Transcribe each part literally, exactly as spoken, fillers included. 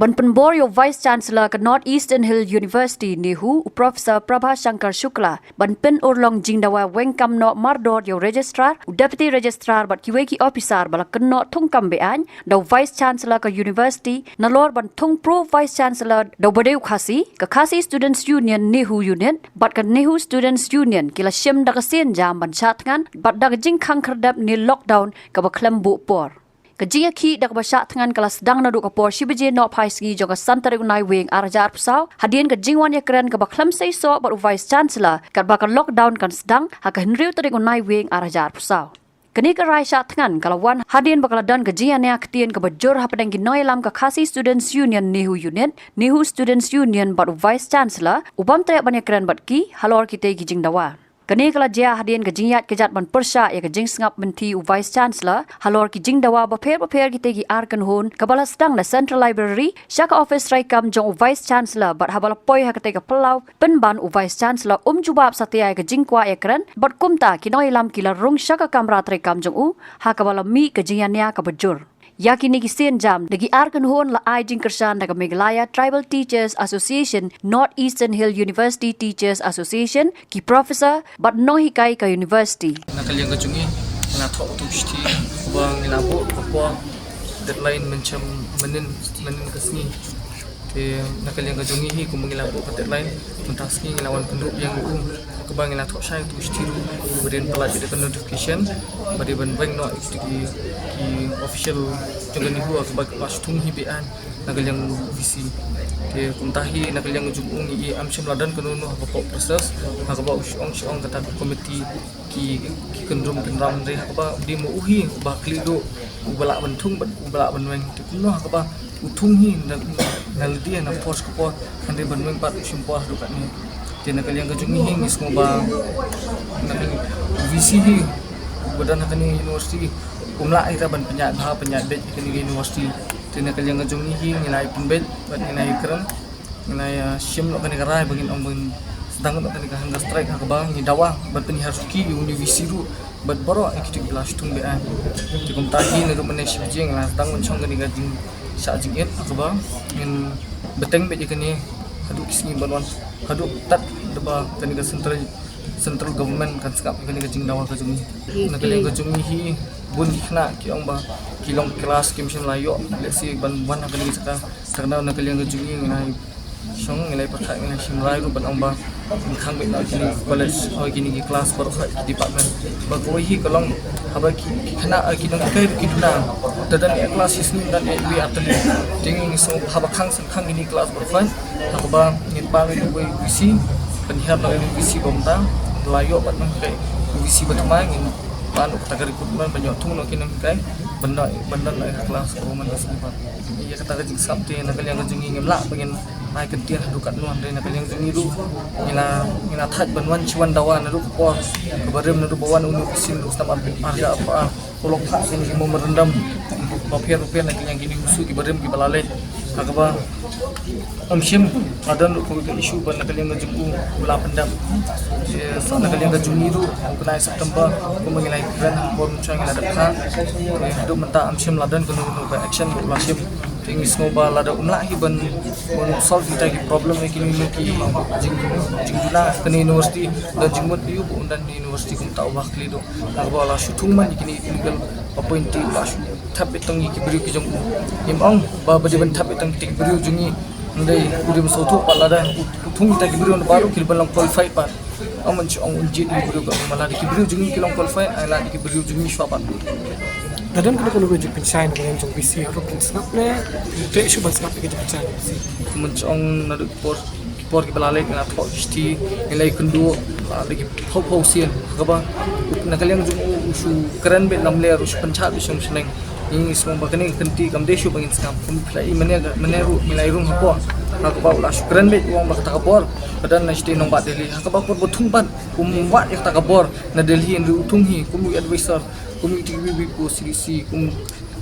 Ban pynbor ïa u Vice Chancellor ka North Eastern Hill University, NEHU, u Professor Prabha Shankar Shukla, ban pynurlong jingdawa weng kam noh mardor ïa u Registrar, u Deputy Registrar bad kiwei ki officer ba la kynnoh thungkam beaiñ da u Vice Chancellor ka University, nalor ban thung Pro Vice Chancellor da u ba dei u Khasi, ka Khasi Students Union NEHU Unit bad ka NEHU Students Union ki la shim da ka sienjam ban shah thngan bad da ka jingkhang khyrdep ne lockdown kaba khlem buh por. Ka jingïakhih da kaba shah thngan ka la sdang naduh ka por shi baje nohphai sngi jong ka san tarik u Naiwieng ar hajar arphew saw, hadien ka jingwan ïakren kaba khlem seisoh bad u Vice Chancellor, katba ka lockdown kan sdang ha ka hynriew tarik u Naiwieng ar hajar arphew saw. Kane ka rai shah thngan ka la wan hadien ba ka la don ka jingïania ktien kaba jur hapdeng ki nongïalam ka Khasi Students Union NEHU Unit, NEHU Students Union bad u Vice Chancellor, u bym treh ban ïakren bad ki halor kitei ki jingdawa. Kane ka la jia hadien ka jingïaid kjat ban pyrshah ïa ka jingsngap mynthi u Vice Chancellor halor ki jingdawa bapher bapher kitei ki ar kynhun, kaba la sdang na Central Library sha ka office treikam jong u Vice Chancellor, bad haba la poi ha katei ka phyllaw pynban u Vice Chancellor um jubab satia ïa ka jingkwah ïakren, bad kumta ki nongïalam ki la rung sha ka kamra treikam jong u ha kaba la mih ka jingïania kaba jur. Ïa kine ki sienjam da ki ar kynhun la ai jingkyrshan da ka Meghalaya Tribal Teachers Association, North Eastern Hill University Teachers Association, ki professor bad nonghikai ka university. Na ka liang ka jong ngi, ngi la thoh tu shithi ba ngi la buh ka por deadline mynshem mynnin, mynnin ka sngi. Te na ka liang ka jong ngi hi, kumba ngi la buh ka deadline, mynta sngi ngi la wan pynduh biang ïa u. Kaba ngi la thoh shai tu shithi ruh, ba dei ban pyllait ïa ka notification, ba dei ban weng noh ïa ki, ki official jong ka NEHU kaba, kaba shu thung hi beaiñ na ka liang u VC. Te kumta hi na ka liang jong u ngi i, ym shym la don kano kano ha ka pop process, ha kaba u shong shong kata ka committee ki, ki kynrum kynram, hynrei ha kaba u dei ma u hi uba khlieh duh, uba lah ban thung bad uba lah ban weng. Te kumno ha kaba u thung hi na, na lade na por sha ka por, hynrei ban weng pat u shim por haduh katne. Te na ka liang ka jong ngi hi ngi sngew ba na ka VC hi uba don ha kane university um lah ïa ka ban pynïaid bha pynïaid beit ha kane ka university. Te na ka liang ka jong ngi hi ngi la ïa pynbeit bad ngi la ïa kren. Ngi la ïa shim noh kane ka rai ba ngin ong ba ngin sdang noh kane ka hunger strike ha kaba ngi dawa ban pynhiar suki ïa une u VC ruh bad baroh ïa kito kiba la shu thung beaiñ. Te kumta hi naduh mynne shi baje ngi la sdang ban shong kane ka jingshah jingit ha kaba ngin bteng beit ïa kane haduh ki sngi ban wan, haduh tad da ba kane ka central, central government kan sngap ïa kane ka jingdawa ka jong ngi. Na ka liang ka jong ngi hi bun ki khynnah ki ong ba ki long class kim shym la ïoh lehse ban wan ha kane ka jaka. Te na ka liang ka jong ngi ngi la shong ngi la pyrkhat ngi la shim rai ruh ban ong ba ngin khang beit noh kine ki college, oh, kine ki class baroh ha ki department. Ba kawei hi ka long haba ki, ki khynnah, eh, ki nonghikai ruh ki duna. Te don ïa class shi sngi don ïa wei ar tylli. Te ngi sngew haba khang shen khang kine ki class baroh ha kaba ngin pan ïa uwei u VC, pynhiar noh ïa u VC ba mynta la ïoh bad nonghikai u VC ba thymmai, ngin pan ïa kata ka recruitment ban ïoh thung noh ki nonghikai ban don, ban don ïa ka class kaba man ka sngi pat. Ïa kata ka jingsngap te na ka liang ka jong ngi ngim lah ba ngin ai kyntien haduh katno, hynrei na ka liang jong ngi ruh ngi la, ngi la thait ban wan shi wan dawa naduh ka por kaba rim, naduh ba wan une u VC naduh snem ar hajar arphew ar. Ka long phah kine ki memorandum bapher bapher na ka liang kine ki issue kiba rim kiba la leit ha kaba ym shym la don ruh kawei ka issue ba na ka liang ka jong u u la pyndep. Sa na ka liang ka jong ngi ruh u khynnah September kumba ngi la ïakren ha por mynshwa ngi la dep phah. Haduh mynta ym shym la don kano kano ka action ba u la shim. Te ngi sngew ba lada um lah hi ban, ban solve kita ki problem ïa kine ki jing, jingduna kane university, don jingmut ïa u ba un don university kumta uba khlieh duh. Haba la shu thung man ïa kine illegal appointee ba shu thep beit tang ïa ki briew ki jong u. Ngim ong ba ba dei ban thep beit tang kita ki briew jong ngi. Hynrei u dei ban sngewthuh pat lada u, u thung kita ki briew na baroh ki dei ban long qualified pat. Ym ban shu ong un jied ïa ki briew ba ma lada ki briew jong ngi ki long qualified, ai lada ki briew jong ngi shuwa pat. Lada kano kano ka jingpynshai na ka liang jong VC ruh kin sngap ne, te shu ban sngap ïa ka jingpynshai VC. Ym ban shu ong naduh por, por kiba la leit ngi la thoh ki shithi, ngi la ïakynduh, la dei ki phew phew sien, ha kaba na ka liang jong u, u shu kren beit lamler, u shu pynshai beit shong shneng. Ngi sngew ba kane ka kynti kam dei shuh ba ngin sngap, kum phi la i mynne, mynne ruh ngi la ïa rung hapoh. Ha kaba u la shu kren beit u ong ba kata ka bor ka don na shatei nongbah Delhi, ha kaba por ba thung pat um wad ïa kata ka bor na Delhi, hynrei u thung hi kum u advisor, kum u iti u CDC, kum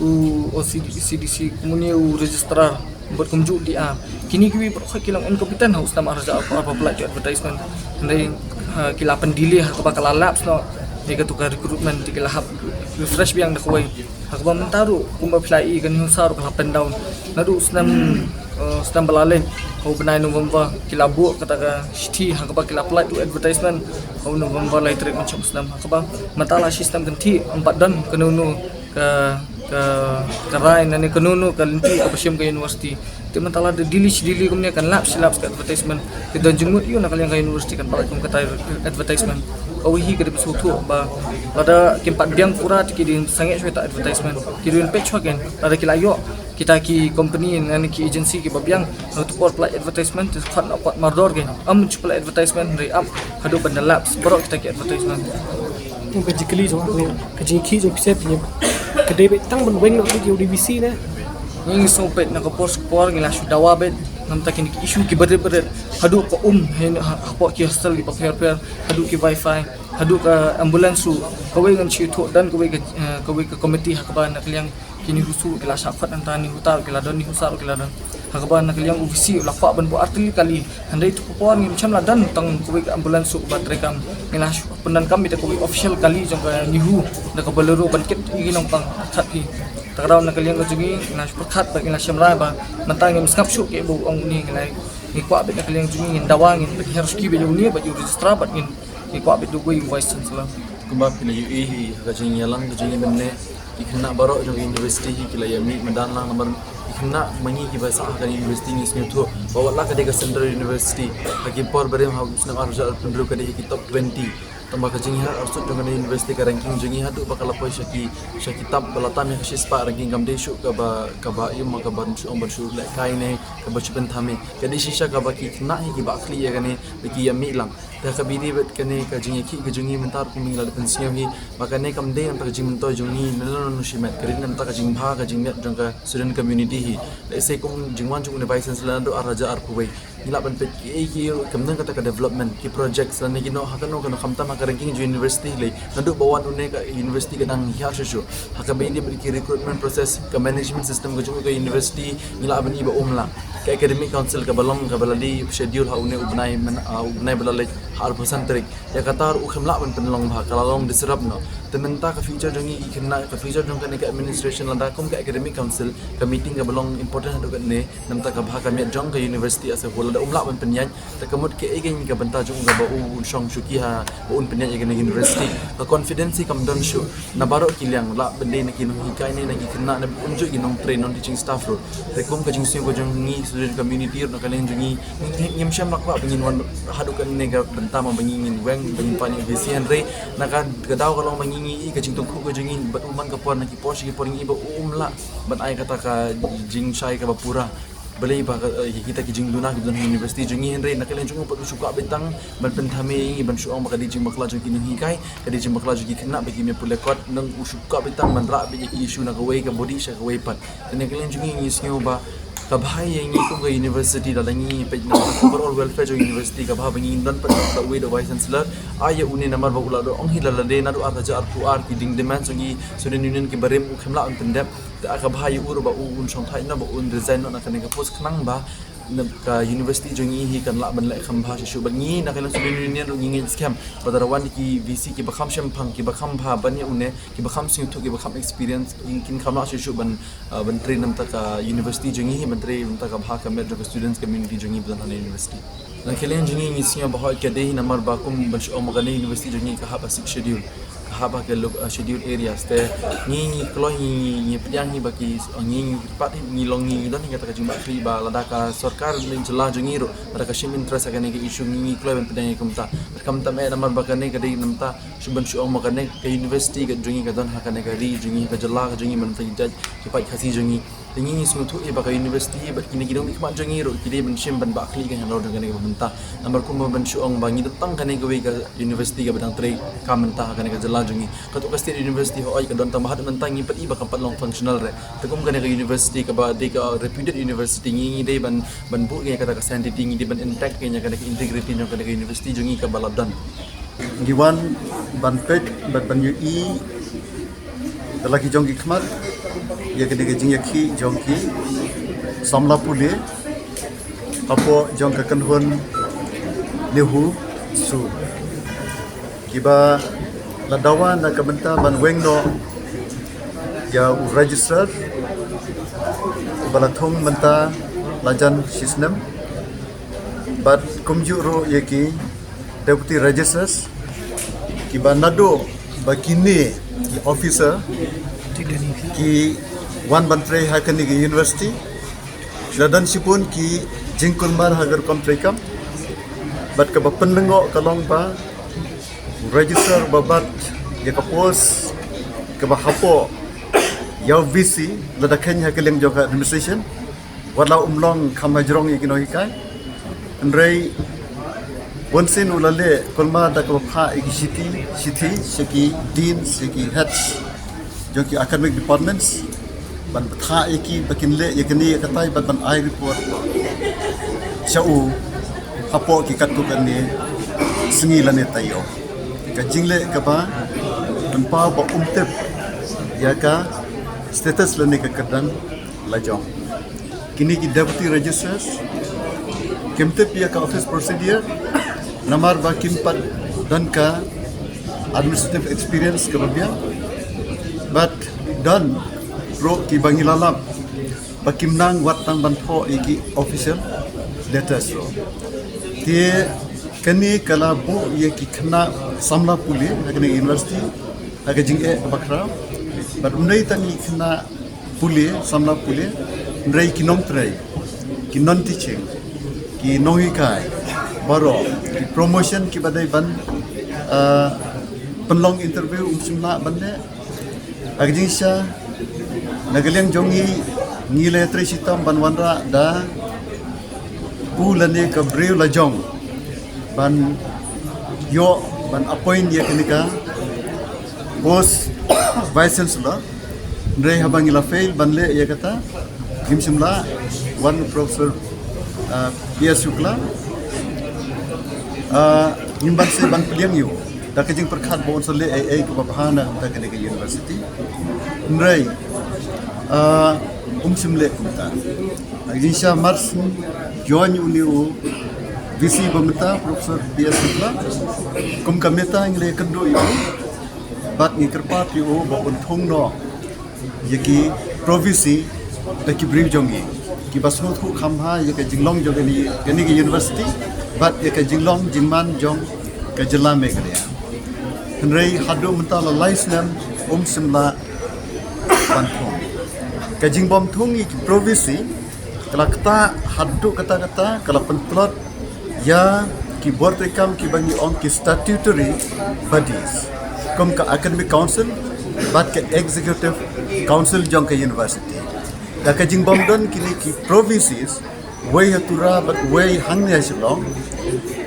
u, o, CDC, kum une u registrar. Bad kumjuh D R. Kine kiwei baroh ki long incompetent ha u snem ar hajar arphew ar ba pynlait ïa advertisement. Hynrei, ha, ki la pyndelay ha kaba ka la lapse noh. Ïa kato ka recruitment te ki la hap refresh biang da kawei. Ha kaba mynta ruh kumba phi la i ka news ruh ka la pyndown. Naduh u snem Uh, snem ba la leit, ha u bnai November ki la buh kata ka shithi ha kaba ki la pynlait u advertisement ha u November lai tarik mynshong snem, ha kaba mynta la shi snem kynthih ym pat don kano kano ka, ka, ka rai ne kano kano ka lynti kaba shim ka university. Te mynta la da daily shi daily kumne kan lap shi lap ka advertisement. Ki don jingmut ïa u na ka liang ka university kan pynlait kum kata advertisement. Kawei hi ka dei ban sngewthuh ba lada kim pat biang pura te ki dei sangeh shuwa ïa ta advertisement. Ki dei ban peit shuwa kein lada ki la ïoh kita ki company ne ki agency kiba biang ha tu por pynlait advertisement te khot na pat mardor kein. Ym shu pynlait advertisement hynrei ap haduh ban da lap baroh kita ki advertisement. Ka jingkylli jong nga, ka jingkylli jong phi, ka dei beit tang ban weng noh ïa u D V C ne? Ngi sngewbha na ka por sha ka por ngi la shu dawa beit namar kine ki issue kiba rit ba rit haduh ka um ha, hapoh ki hostel kiba pher pher, haduh ki wifi, haduh ka ambulance ruh. Kawei ngan shu ïathuh don kawei ka, eh, kawei ka committee ha kaba na ka liang ki NEHUSU ki la shah khot hangta, NEHUTAR ki la don, NEHUSAR ki la don. Ha kaba na ka liang u V C u la kwah ban buh artylli kali. Hynrei tu ka por ngim shym la don tang kawei ka ambulance ruh ba treikam. Ngi la shu pyndonkam ïa kawei official kali jong ka NEHU da ka Bolero ban kit ïa ki nongpang khat hi. Ta ka daw na ka liang ka jong ngi ngi la shu pyrkhat bad ngi la shem rai ba mynta ngim sngap shuh kaei ba u ong une, ngi la, ngi kwah beit na ka liang jong ngi ngin dawa, ngin pynhiar shuki beit ïa une bad ïa u registrar bad ngin, ngi kwah beit da uwei u vice chancellor. Kumba phi la ïohi hi ha ka jingïalang ka jong ngi mynne, ki khynnah baroh jong ka university hi ki la ïa mih madan lang namar ki khynnah ma ngi kiba sah ha ka university ngi sngewthuh ba wat la ka dei ka central university ha ki por barim ha u snem arhajar arphew hynriew ka dei ha ki top twenty. Tangba ka jinghiar arsut jong kane university, ka ranking jong ngi haduh ba ka la poi sha ki, sha ki top ba la tam ïa ka shispah ranking, kam dei shuh kaba, kaba im ma kaba shu ong ban shu lehkai ne kaba shu pynthame. Ka dei shisha kaba ki khynnah hi kiba khlieh ïa kane ba ki ïa mih lang. Te ka bidi bad kane ka jingïakhih ka jong ngi mynta ruh kum ngi la dep pynsngew hi ba kane kam dei namar ka jingmyntoi jong ngi na lano lano shimet, ka dei namar ka jingbha ka jingmiat jong ka student community hi. Lehse kum jingwan jong une vice chancellor naduh arhajar arphew wei. Ngi lah ban peit kiei kiei ruh kam don kata ka development, ki projects lane ki noh ha kano kano, khamtam ha ka ranking jong university hi lei. Naduh ba wan une ka university ka dang hiar shuh shuh. Ha kaba ïadei bad ki recruitment process, ka management system ka jong ka university ngi lah ban i ba um lah. Ka academic council kaba long kaba la dei schedule ha une u bnai, ah, u bnai ba la leit ha arphew san tarik. Ïa kata ruh u khlem lah ban pynlong bha, ka la long disrupt noh. Te mynta ka future jong ngi ki khynnah, ka future jong kane ka administration lada kum ka academic council, ka meeting kaba long important haduh katne, namar ka bha ka miat jong ka university as a whole lada um lah ban pynïaid, te ka mut kaei kane ka bynta jong u kaba u shong shuki ha ba un pynïaid ïa kane ka university. Ka confidence hi kam don shuh na baroh ki liang, lah ban dei na ki nonghikai ne na ki khynnah ne kumjuh ki nongtrei, non teaching staff ruh. Te kum ka jingsngew ka jong ngi student community ruh na ka liang jong ngi, ngi, ngim shym la kwah ba ngin wan haduh kane ka bynta ma ba ngi ngin weng ba ngin pan ïa u V C, hynrei na ka, ka daw ka long ba ngi ngi i ka jingtyngkhuh ka jong ngi bad u man ka por na ki por sha ki por ngi i ba um lah ban ai kata ka jingshai kaba pura. Balei ba ka, eh, kita ki jingduna ki don ha university jong ngi, hynrei na ka liang jong u pat u shu kwah beit tang ban pynthame ïa ngi, ban shu ong ba ka dei jingbakla jong ki nonghikai, ka dei jingbakla jong ki khynnah ba kim ïa pule kot, nang u shu kwah beit tang ban rah beit ïa ki issue na kawei ka body sha kawei pat. Te na ka liang jong ngi ngi sngew ba ka bha ïa ngi kum ka university, lada ngi peit na ka overall welfare jong university, ka bha ba ngi don pat da uwei da u vice chancellor. Ai ïa une namar ba u la da ong hi la lade naduh arhajar arphew ar ki ding demand jong ngi student union ki barim u khlem lah ban pyndep. Te ka bha ïa u ruh ba u un shongthait noh, ba un resign noh na kane ka post khnang ba na ka university jong ngi hi kan lah ban leh kham bha shuh shuh. Bad ngi na ka liang student union ruh ngi ngeit skhem ba lada wan ki V C kiba kham shemphang, kiba kham bha ban ïa une, kiba kham sngewthuh, kiba kham experience, kin, kin kham lah shuh shuh ban, ah, ban trei namar ka university jong ngi hi, ban trei namar ka bha ka miat jong ka students community jong ngi ba don ha university. Na ka liang jong ngi ngi sngew ba hoi ka dei hi namar ba kum ban shu ong ba kane university jong ngi ka hap ha sixth schedule, ka hap ha ka lo-, ah, schedule areas. Te ngi ngi kloi ngi, ngi, ngi pdiang hi ba ki, ngi ngi pat hi ngi long ngi, ngi don hi kata ka jingbakhlieh ba lada ka sorkar ne jylla jong ngi ruh lada ka shim interest ha kane ka issue, ngi ngi kloi ban pdiang hi kumta. Khamtam eh namar ba kane ka dei namar shu ban shu ong ba kane ka university ka jong ngi ka don ha kane ka ri jong ngi, ha ka jylla ka jong ngi, ban pdiang ki paid Khasi jong ngi. Te ngi ngi sngewthuh ïa ba ka university bad kine ki nongmihkhmat jong ngi ruh ki dei ban shim ban bakhlieh ka hynriew jong kane ka bynta. Namar kumba ban shu ong ba ngi don tang kane kawei ka university kaba dang trei kam mynta ha kane ka jylla jong ngi. Kato ka state university hooid ka don, tang ba haduh mynta ngi pat i ba kam pat long functional re. Te kum kane ka university kaba dei ka reputed university, ngi ngi dei ban, ban buh ïa kata ka sanctity, ngi dei ban intact ïa kata ka integrity jong kane ka university jong ngi kaba la don. Ngi wan ban peit bad ban ïohi da la ki jong ki khmat ïa kane ka jingïakhih jong ki samla pule hapoh jong ka kynhun NEHUSU, kiba la dawa na ka bynta ban weng noh ïa u registrar uba la thung mynta lajan shisnem. Bad kumjuh ruh ïa ki deputy registrars, kiba naduh ba kine ki officer ki wan ban trei ha kane ka university, la don shibun ki jingkulmar ha ka rukom treikam. Bad kaba pynlyngngoh ka long ba register ba bat ïa ka post kaba hapoh ïa u V C, lada kheiñ ha ka liang jong ka administration, wat la um long kham hajrong ïa ki nonghikai. Hynrei bunsien u la leh kulmar da kaba phah ïa ki shithi shithi sha ki dean, sha ki heads jong ki academic departments, ban bthah ïa ki ba kin leh ïa kane ïa katai, bad ban ai report sha u hapoh ki katto katne sngi lane taïew. Ka jingleh kaba pynpaw ba um tip ïa ka status lane ka kyrdan lajong. Kine ki deputy registrars kim tip ïa ka office procedure, namar ba kim pat don ka administrative experience kaba biang. Bad don ruh kiba ngi la lap ba kim nang wat tang ban thoh ïa ki official letters ruh. Te kane ka la buh ïa ki khynnah samla pule ha kane ka university ha ka jingeh kaba khraw. Bad ym dei tang ki khynnah pule, samla pule, hynrei ki nongtrei, ki non teaching, ki nonghikai baroh, ki promotion kiba dei ban, ah, pynlong interview, um shym lah ban leh. Ha ka jingshisha, na ka liang jong ngi, ngi la trei shitom ban wanrah da u lane ka briew lajong ban ïoh ban appoint ïa kane ka post Vice Chancellor. Hynrei haba ngi la fail ban leh ïa kata, ngim shym lah, wan Professor, ah, P S Shukla, ah, ngim banse ban pdiang ïa u da ka jingpyrkhat ba un sa leh ei ei kaba bha na ka bynta kane ka university. Hynrei, ah, um shym leh kumta. Ha ka jingshisha mar shu join une u V C ba mynta, Professor P S Shukla, kum ka meta ngi la ïakynduh ïa u bad ngi kyrpad ïa u ba un thung noh ïa ki province da ki briew jong ngi kiba sngewthuh kham bha ïa ka jinglong jong kane, kane ka university bad ïa ka jinglong jingman jong ka jylla Meghalaya. Hynrei haduh mynta la lai snem um shym lah ban thung. Ka jingbym thung ïa ki province ka la ktah haduh katta katta, ka la pyntlot ïa ki bor treikam kiba ngi ong ki statutory bodies, kum ka Academic Council bad ka Executive Council jong ka university. Da ka jingbym don kine ki provinces, uwei ha Tura bad uwei hangne ha Shillong,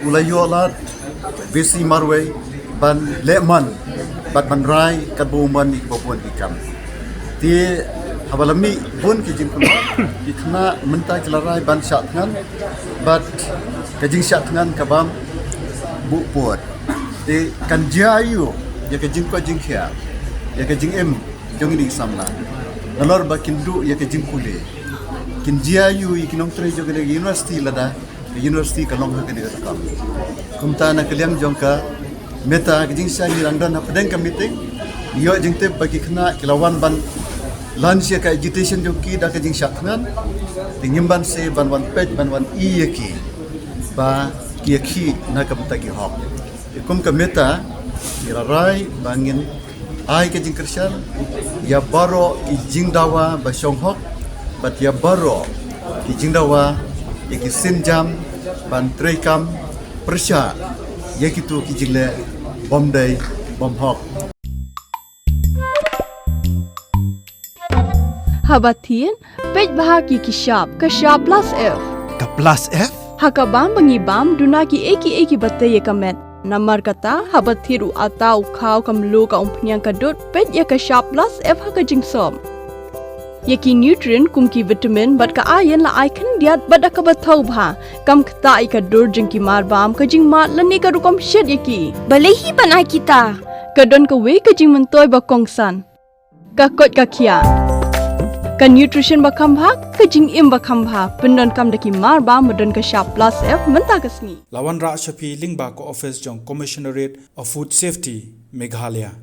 u la ïoh lad V C marwei ban leh mon bad ban rai katba u mon ïa kiba bun ki kam. Te haba la mih bun ki jingkulmar, ki khynnah mynta ki la rai ban shah thngan bad ka jingshah thngan ka bam buh pud. Te kan jia aïu ïa ka jingkoit jingkhiah, ïa ka jingim jong kine ki samla, nalor ba kin duh ïa ka jingpule? Kin jia aïu ïa ki nongtrei jong kane ka university lada ka university ka long ha kane ka rukom? Kumta na ka liang jong ka meta, ka jingshisha ngi dang don hapdeng ka meeting, ngi ïoh jingtip ba ki khynnah ki la wan ban launch ïa ka agitation jong ki da ka jingshah thngan. Te ngim banse ban wan peit, ban wan ïohi ïa ki ba ki ïakhih na ka bynta ki hok. Te kum ka meta, ngi la rai ba ngin ai ka jingkyrshan ïa baroh ki jingdawa ba shong hok bad ïa baroh ki jingdawa ïa ki sienjam ban treikam pyrshah ïa kito ki jingleh bym dei bym hok. Haba thied, peit bha ïa ki shap, ka shap plus F. Ka plus F? Ha ka bam ba ngi bam, duna kiei kiei kiba tei ïa ka met. Namar kata, haba thied u atta, u khaw, ka mluh, ka umphniang, ka dud, peit ïa ka shap plus F ha ka jingsop. Ïa ki nutrient kum ki vitamin bad ka iron la ai khyndiat bad da kaba thaw bha. Kam ktah ïa ka dur jong ki marbam, ka jingmad lane ka rukom shet ïa ki. Balei hi ban ai kita? Ka don kawei ka jingmyntoi ba kongsan. Ka koit ka khiah. Ka nutrition ba kham bha, ka jingim ba kham bha. Pyndonkam da ki marbam ba don ka shap plus F mynta ka sngi. La wanrah sha phi lyngba ka office jong Commissionerate of Food Safety, Meghalaya.